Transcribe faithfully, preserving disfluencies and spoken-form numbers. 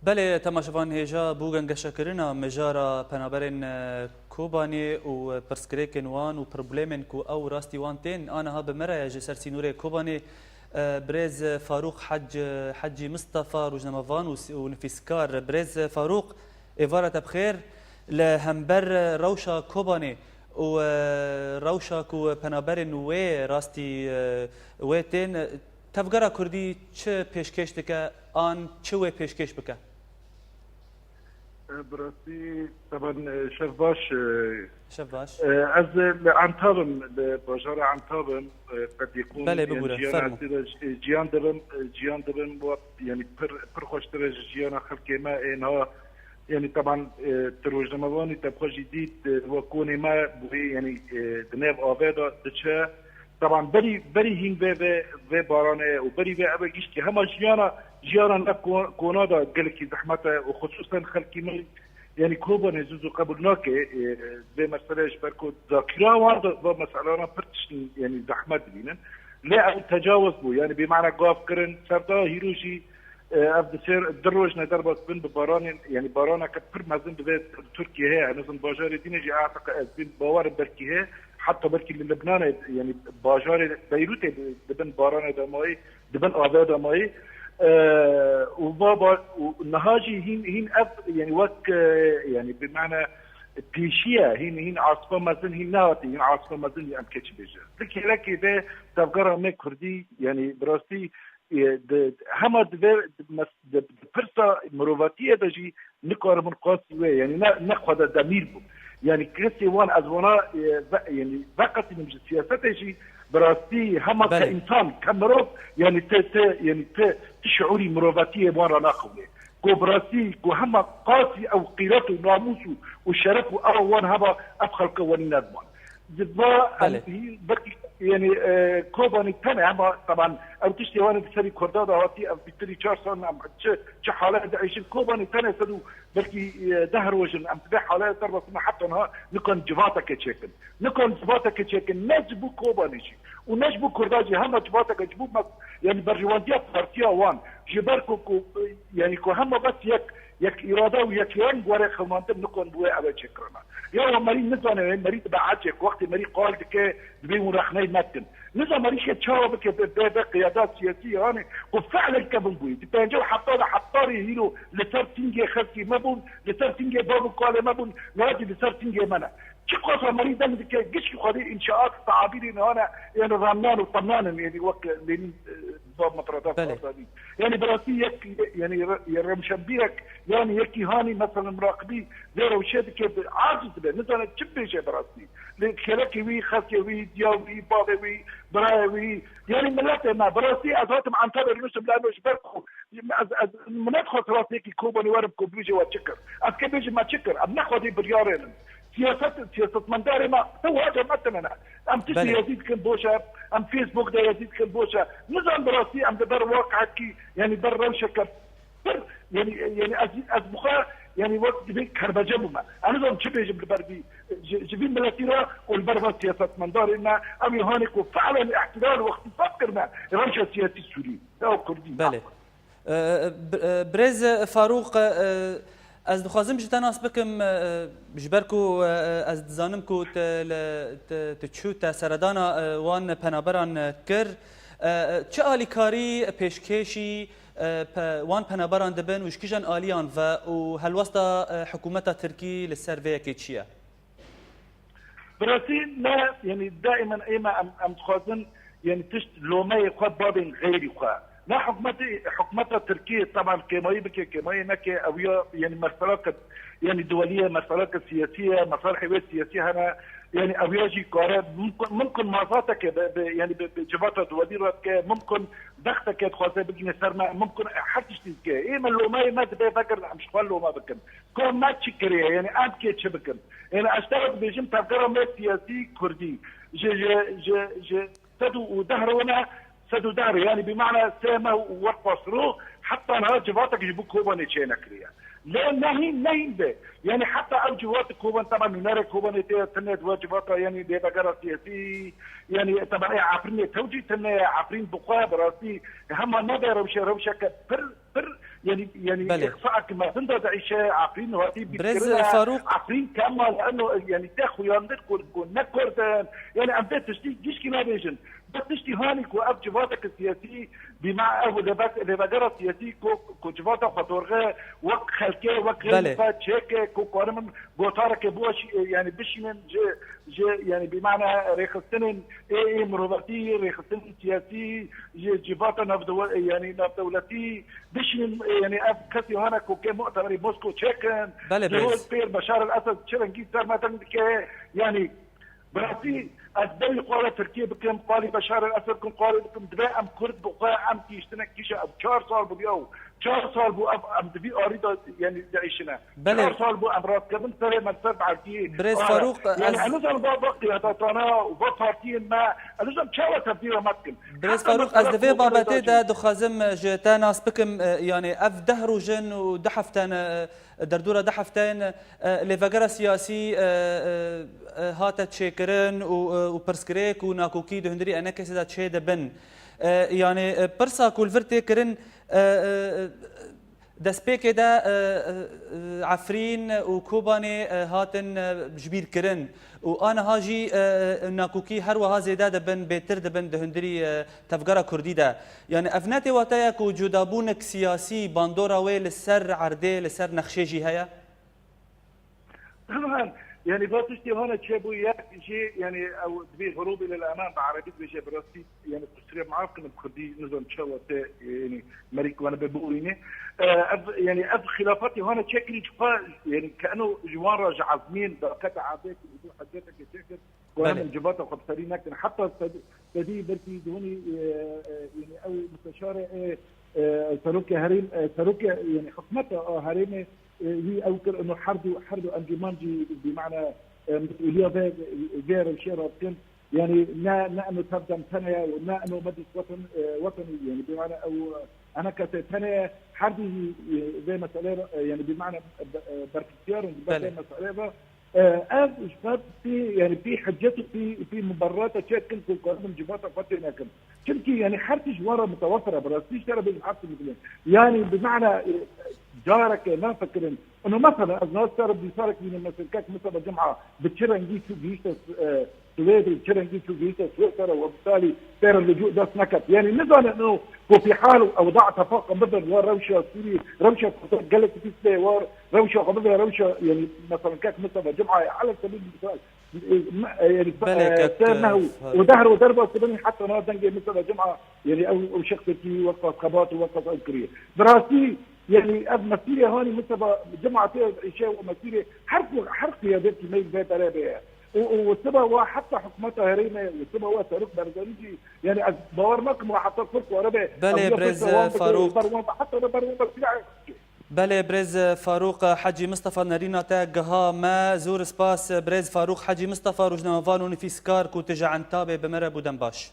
Belê, temaşevan hêja bû gengeşekirina mijara penaberên, e, Kobanê û pirsgirêkên wan û problemên ku ew rastî wan tên. Aniha bi me re ye ji ser sînorê Kobanê, e, birêz Farûq Hec-, Hecî Mistefa, rojnamevan û s-, û nivîskar. Birêz Farûq, êvara te bi xêr. Li hember rewşa Kobanê û, e, rewşa ku penaberên wê rastî, e, wê tên, tevgera Kurdî çi pêşkêş dike an çi wê pêşkêş bike? Bi rastî, teban, e, şev baş, e, Şev baş. E, ez li Entab im, li bajarê Entab im, e, qedîqûn, Belê, yani bibûre, jiyana fermo. Êdî de, e, ciyan dibim, e, ciyan dibim, wa, yani pir, pir xweştir e ji jiyana xelkê me, ê niha, yani teban, e, tu rojnamevanî te bi xwe jî dît, e, wa konê me bûyê, yani, e, di nêv avê de diçe. Teban berî, berî hîn vê, vê, vê baranê û berî vê eve giştî hema jiyana, jiyana ne ko-, kona da gelekî zehmet e û xisûsen xelkî min, yani Kobanê zû zû qebûl nake, e, vê meseleyê ji ber ku zakira wan da va meselana pir tiştin, yani zehmet dibînin. Lê ew tecawuz bû, yani bê mana gav kirin, serda hîro jî, e, ev di sê, di roj ne derbas bin bi baranên, yani baraneke pir mezin divê Tirkiye heye, ez nizim bajarê dîne jî eteqe ez bin bawer belkî heye, heta belkî li Libnanê, yani bajarê Beyrûtê di-, dibin baranê de mayî, dibin avê de mayî. E, û va ba-, û niha jî hîn, hîn ev, yani wek, e, yani bi mana pêşiye, hîn, hîn asifa mezin hîn nehatiye, hîn asifa mezin em kê çi bêje. Di kêlekê de tevgera me Kurdî, yani bi rastî, e, di, hema di vê, di mes-, di, di pirsa mirovatiyê de jî nikaribin qasî wê, yani ne, ne xwe de demîr bû. Yani kesê wan ez wana, e, ve, yani veqetînim ji siyasetê jî bi rastî hema ke Belê. Însan, ke mirov, yani te, te, yani te, ti şiûrî mirovatiyê wan re naxivnê. Ku bi rastî, ku hema qasî ew qîret û namûs û, û şeref û ew wan heba ev xelke wenî nediman. Di va em Belê. hî-, belkî, yani, e, Kobanî tenê hema, teban, ew tiştê wan di serî Kurda de hatî, ev bîtirî çar sal em çi, çi halê de êşin Kobanî tenê sed û belkî, e, deh roj in, em di vê halê de derbasî me heta niha nikan civateke çêkin. Nikan civateke çêkin, ne ji bo Kobanî jî û ne ji bo Kurda jî, hema civateke ji bo me, yani berjewendiya partiya wan, ji ber ku, ku, yani ku hema bes yek, yek îrade û yek reng were xewmandin, nikan bi wê ev çêkirina. Ya we merî nizane, wê merî dibe ecêk, wextê merî qal dike, dibê hûn rexneyê me dikin. Nizan merî xê çawa bike, bê, bê, bê qiyada siyasî, yani ku fi'len kevin bûyî. Di pêncî û hefta de heftarê hîro li ser tingê xelkê me bûn, li ser tingê bav û kalê me bûn, niha jî li ser tingê me ne. Çiqas merî deng dike, gişkî xwedî înşaat, teabîrê niha ne, yani remnan û temnan in, yani wek Lenîn, e, bav me firada Belê. Azadî. Yani bi rastî yek, yani re-, ye rewşenbîrek, yani yekî hanî mesela miraqibî vê rewşê dike, bi aciz dibe, nizane çi bêje bi rastî. Lê kêlekê wî, xelkê wî, diya wî, bavê wî, birayê wî, yani miletê me, bi rastî ez hatim Antalya'ya nûştim, lano ji ber ku ez, ez, min nedixwest rastiyekî Kobanî werim ku bibêje we çi kir. Ez kê bêjim me çi kir, em ne xwedî biryarê nin. Siyaset, siyasetmendarê me, te wace me tine ne. Em tiştê Belê. Yazî dikin boş e, em Facebook de yazî dikin boş e. Nizan bi rastî em li ber waqekî, yani ber rewşeke pir, yani, yani ez, ez bi xwe, yani wek dibê kerbece bûme. Ez nizam çi bêjim li ber vî, ji, ji vî miletî re û li ber van siyasetmendarê me, em ê hanê ku fi'len îhtilal û îxtîsas kirine rewşa siyasî Sûrî. Ya Kurdî. Belê. E, e, bi-, e, Birêz Farûq, e, ez dixwazim ji te nas bikim, e, ji ber ku, e, e, ez dizanim ku te li, te, tu çû te seredana, e, wan penaberan, e, kir. E, e, çi alîkarî pêşkêşî, e, pe-, wan penaberan dibin û ji kîjan aliyan ve û helwesta, e, hikûmeta Tirkî li ser vê yekê çi ye? Bi rastî ne, yani daîmen ême em, em dixwazin, yani tişt lomeyê xwe babên xeyrî xwe. Ne hikûmetê, hikûmeta Tirkiyê teban kêmayî bike, kêmayî neke, ew ya, yani meselake, yani duwelî ye, meselake siyasî ye, meselehê wê siyasî hene, yani ew ya jî kare, mimkun, mimkun mazateke bi, bi, yani bi, bi civata duwelî re dike, mimkun dexteke dixwaze bigîne ser me, mimkun her tiştî dike. Ê me lomeyê me dibe vegerin em ji xwe lome bikin. Ka me çi kiriye, yani em kê çi bikin? Yani ez te re dibêjim, tevgera me siyasî Kurdî ji, ji, ji, ji sed û deh rone, sed û deh re, yani bi mana sê meh û werpas ro, heta niha civatek ji bo Kobanê çênekiriye. Lê nehîn, nehîn be. Yani heta ev civat Koban, teban nûnerê Kobanê tê, tine di we civata, yani bê vegera siyasî, yani teban ê Efrînê tewcî tine, Efrîn bi xwe bi rastî hema nebe rewşe, rewşeke pir pir, Yani, yani Belê. Îqsaek mezin de diîşe, Efrîn hatî Birêz bîrkirine, Farûq. Efrîn kema li eno, yani te xuyandin ku, ku ne Kurd in. Yani em vê tiştî gişkî nabêjin. Bi tiştî hanî ku ev civateke siyasî, bîma ew lêve-, lêvegera siyasî ku, ku civata xwe dorxe, wek xelkê, wek Belê. Xelkê çêke, ku karimin gotareke baş, e, yani bişînin ji, ji, yani bîmane rêxistinên ê, ê mirovatî, rêxistinên siyasî, ji civata navdewe-, yani navdewletî, bişînin, e, yani ev kesî hane ku kê mu'temerî Moskow çêkin, Belê, ji roj pêr Beşar el Esed çi rengî ser me deng dike, yani bi rastî ez berî qala Tirkiyê bikim, qalî Beşar el Esed bikim, qalî bikim, divê em Kurd bi xwe em kiştine kişa ev çar sal bû ya û çar sal bû ev em di vî arî de, yani diîşine. Belê. Çar sal bû em rastketin serê me li ser bi erdiyê. Birêz Farûq, Yani ez ez nizanim va, va qiyadetana û va partiyên me, ez nizanim çawa tevdîra me dikin. Birêz Heta Farûq, ez mesela di vê ku babetê de dixwazim ji te nas bikim, e, yani ev deh rojin û du heften, e, derdora du hefteyin, e, lêvegera siyasî, e, e, e, hate çêkirin û, e, û pirsgirêk û nakokî di hundirî enekesê de çê dibin. E, yani, e, pirsa ku li vir tê kirin, e, e, Destpêkê de, e, e, Efrîn û Kobanê, e, hatin, e, ji bîr kirin û aniha jî, e, e, nakokî her wiha zêde dibin, bêtir dibin di hundirî, e, tevgera Kurdî de. Yani ev ne tê wateya ku cudabûnek siyasî bandora wê li ser erdê, li ser nexşê jî heye? Taban, yani va tiştê hane çêbû yek jî, yani ew dibê hurûbê lil eman bi erebî dibêje bi rastî, yani qusûrê maaf kinim kurdî nizam çawa te, yani merîk wane be biwîne. E, ev, yani ev xilafetê hane çekirî çiqa, yani ke eno ji wan re ji ezmîn dakete adê ku hiceteke çêkir, Belê. Wane min civata xwe bi serî nekin. Heta sedî, sedî belkî dihunî, e, e, yani ew musteşare, e, e, serokê herêm, e, serokê, yani hikûmeta a herêmê, e, wî ew kir, ino her du, her du encûman jî bi mana, e, mesûliya vê, vê rewşê re dikin. Yani ne, ne ino tev dem tene ye û ne ino Meclis Weten, e, Wetenî, yani bi mana ew, e, enekesê tene ye. Her du jî, e, vê meselê re, e, yani bi mana, e, be-, e, berpirsiyar in, bi Belê. Vê meselê re. E, ev ji ber pî, yani pî hicet û pî, pî muberrata çêkin ku karin civata xwe tê nekin. Çimkî yani her tişt ji wan re mutewefir e, bi rastî ji te re bêjim her tişt mutewefir e. Yani bi mana, e, careke nafikirin. Ino mesela ez nas ser dîsarek bînim mesela kek Mustafa Cuma bi çi rengî çû gihîşte, e, Swêdê, çi rengî çû gihîşte Swêsera û misalî pêre li cû dest neket. Yani nizanin ino ku fî hal û ewda tefaqa bibin wa rewşa Sûrî, rewşa Kurdan gelek pîs bê wa rewşa xwe bibe, rewşa, yani, mesela, kek Mustafa Cuma'yê, ala sebîl misal, e, me-, e, yani, Belê, e, kek, te e, nehu, Faruk. Û dehro derbas dibin, heta na dengê Mustafa Cuma, yani, ew, ew şexsekî wek xebat û wek ew kiriye. Bi rastî, yani, ev mesîrê hanî Mustafa Cuma tê, şey, û mesîrê her ku, her qiyadetî me vê berê bê ye. Û, û, û siba wa heta hikûmeta herêmê, û siba wa Serok Barzanî jî, yani, ez bawer nakim wa heta Kurd were be, Belê, ev ya birêz, pêşe wan bike, Faruk. Ber wan be, heta be, ber wan be, Belê, birêz Farûq Hecî Mistefa, nerîna te giha me. Zor spas, birêz Farûq Hecî Mistefa, rojnamevan û nivîskar ku tu ji Entabê bi me re bû. Dem baş.